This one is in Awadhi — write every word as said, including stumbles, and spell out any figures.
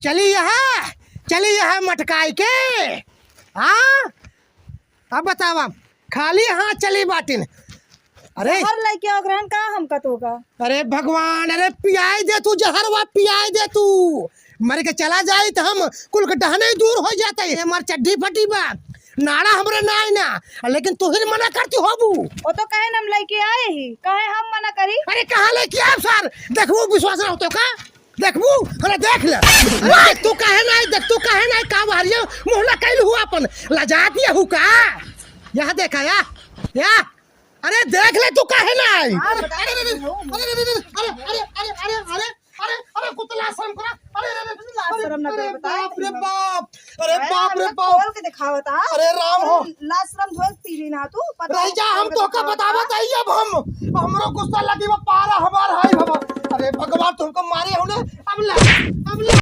चली यहाँ, चली यहाँ मटकाई के। हाँ, अब बतावा, खाली हाथ चली बाटिन। अरे, जहर लइके आओ ग्रहण का हमका तोका? अरे भगवान, अरे पियाई दे तू जहरवा, पियाई दे तू। मर के चला जाई त हम कुल के डहने दूर होइ जात। ये हमार चड्ढी फटी बा, नाड़ा हमरे नाई ना, लेकिन तू ही मना करती होबू। ओ तो कहे न हम लइके आए ही, कहे हम मना करी? अरे कहाँ लइके आब सर? देखबू विश्वास न होतो का? देखबू? अरे देख ले। अरे देख तू काहे नाई, देख तू काहे नाई, का बहरिया मुँह ना कैल हुआ अपन, लजात ये हु का? यहाँ देखा या, या। अरे देख ले तू काहे नाई? हाँ, बता अरे, अरे, दे। अरे, अरे, अरे, अरे, अरे, अरे, अरे, अरे, कुत्ता लाज शरम करा। अरे, अरे, अरे, लाज शरम ना अरे, करे, बता बाप रे दे। बाप। अरे, अरे, बाप रे हमका बाप। खोल के दिखावत, हाँ? अरे, राम हो। अरे, लाज शरम धोए पी ली ना तू, पता रह जा, खोल हम के तोका दिखावत, बतावत हाँ? आई अब हम। हमरो गुस्सा लगी, वो पारा हमार हाय बाबा। अरे, भगवान तुमको मारे हो ना। अब ले, अब ले।